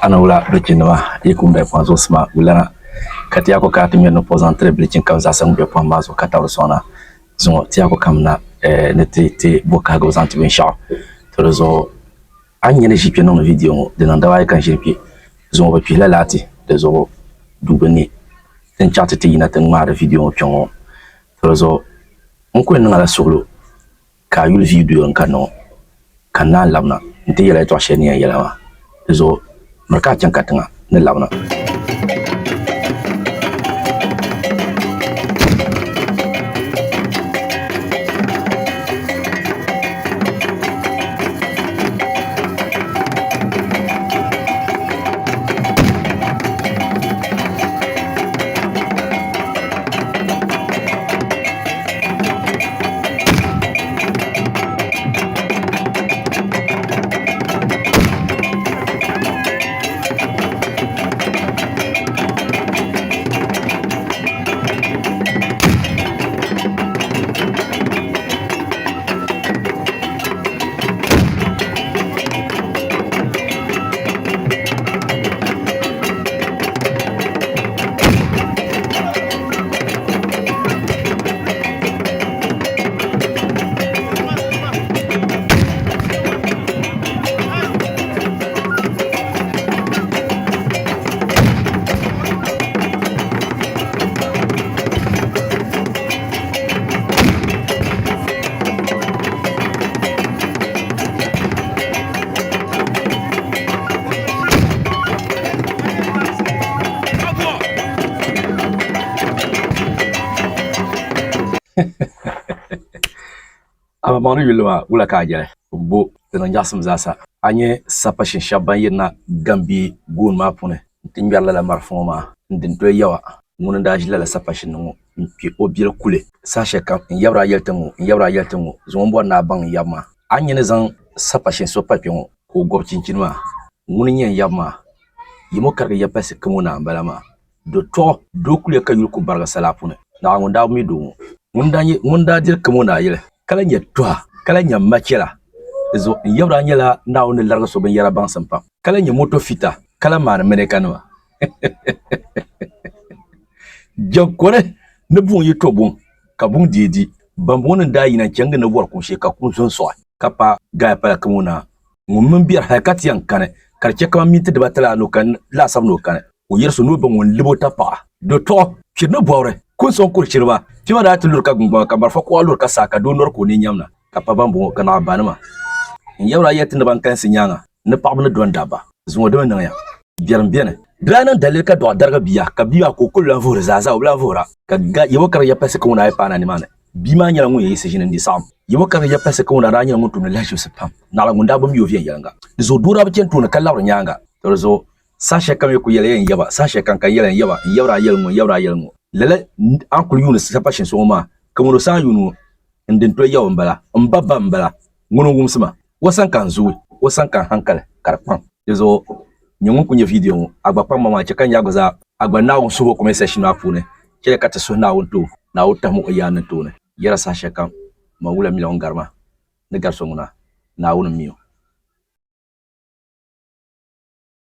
Anawula bilichinnima yi kum bɛ pɔhim zuɣusima wulana ka ti yaako kana ti ŋmɛri ni pɔhim zaŋ tiri bilichin kam zaasa ŋun be pɔhim maa zuɣu ka tabiri sɔŋna. Zuŋɔ ti yaako kamina ni ti ti bo kahigibu zaŋ ti binshɛɣu. To di zuɣu a ni nya ni ʒi kpe niŋdi vidiyo ŋɔ di niŋ dabaayi ka n ʒini kpe. Zuŋɔ bɛ kpihila laati di zuɣu duu bi ne ti ni chaɣ ti ti yina ti ŋmaari vidiyo ŋɔ kpe ŋɔ. To di zuɣu n kuli niŋ a la suɣilo ka a yuli viidiyo n kanna ŋɔ ka n naan labina nti yɛl a yɛtɔɣ shɛli ni yɛn yɛl a maa. Di zuɣu miri ka a chaŋ katiŋa ni labina. A maŋ ni yulli maa wula ka a yɛli? M-bo di niŋ nyaɣisim zaasa. A nya sapashin shɛba ban yirina Gambie gooni maa puuni nti ŋmɛri lala marafa ŋɔ maa n-di n-doli Yawa ŋuni n-daa ʒi lala sapashin ni ŋɔ n-kpe o biɛli kuli. Saha shɛli kam n yabiri a yɛli ti ŋɔ, n yabiri a yɛli ti ŋɔ, zuŋɔ m-bɔri ni a baŋ n yab maa. A ni nya ni zaŋ sapashin so pa kpe ŋɔ ka o gɔbi chinchini maa, ŋuni n-nyɛ n yab maa? Yimo karigi yapalisi kamo naa m-bala maa. Do tɔɣ doo kuliya ka yuli ku barigi salaa puuni. Naɣa ŋun daa bi mi doo ŋɔ. Ŋun daa nyɛ ŋun daa diri kamo naa yili, ka lahi nyɛ tɔha, ka lahi nyɛ machɛla. Di zuɣu n yabira nyɛla Naawuni ni larigi so binyɛra baŋsim pam, ka lahi nyɛ moto fita, ka lahi maani mɛnekanima. Jɛnkɔni ni buŋ yi to buŋ, ka buŋ deei di. Bambɔŋɔ ni daa yina n-chaŋ gindi bɔri kum shee ka kum zo n-sɔɣi, ka paai Gaya pala kamo naa ŋun mini biɛri hal ka ti yɛn kani, ka di chɛ kaman minti dibatala anu ka laasabu ni o kani. O yɛri so ni o ba ŋun lib o tapaɣa. Do tɔɣ kpiri ni bɔbiri, kunsɔŋ kuri chiriba. Kpɛma daa ti luri ka gbuŋgbama, ka marafa kuɣa luri ka saa, ka doo nɔri ka o nini nyamna, ka pa bambɔŋɔ, ka naɣ banima. N yabira yɛli ti ni ban kalinsi nyaaŋa, ni paɣiba ni dɔni dabba. Zuŋɔ dimi niŋya. Biɛrim beni. Di daa niŋ daliri ka dɔɣi darigi bia, ka bia maa ka o kul lan vuhiri zaazaa, o bi lan vuhira. Ka Yawɛ karigi ya palisi ka ŋuna yi paana nimaani. Bia maa nyɛla ŋun yɛn yiɣisi ʒini n-di saɣim. Yawɛ karigi ya palisi ka ŋuna daa nyɛla ŋun tumdi lahiʒibisi pam, naɣila ŋun daa bi mi o viɛnyɛliŋga. Di zuɣu doo daa bi chani tooni ka labiri nyaaŋa. Di zuɣu Saha shɛli kam yi ku yɛli ya n yaba, saha shɛli kam ka n yɛli n yaba, n yabiri a yɛli ŋɔ, n yabiri a yɛli ŋɔ. Lala a ni kuli yuuni sapashin so ŋɔ maa, ka ŋun o saha yuuni ŋɔ, n din toli yaba m-bala, m ba ba m-bala, ŋuni n-wumsi ma. O sani ka n zooi, o sani ka n hankali ka di kpaŋ. Di zuɣu nyɛ ŋun ku nya vidiyo ŋɔ, a gba kpaŋ maŋ a chɛ ka n nya a gba zaa a gba Naawuni suhu o comment section maa puuni. Chɛliya ka ti suhi Naawuni ti o, Naawuni tahimi o yaannim tooni. Yɛra saha shɛli kam, man wula mi la ŋun gari ma ni gari so ŋuna, Naawuni m-mi o.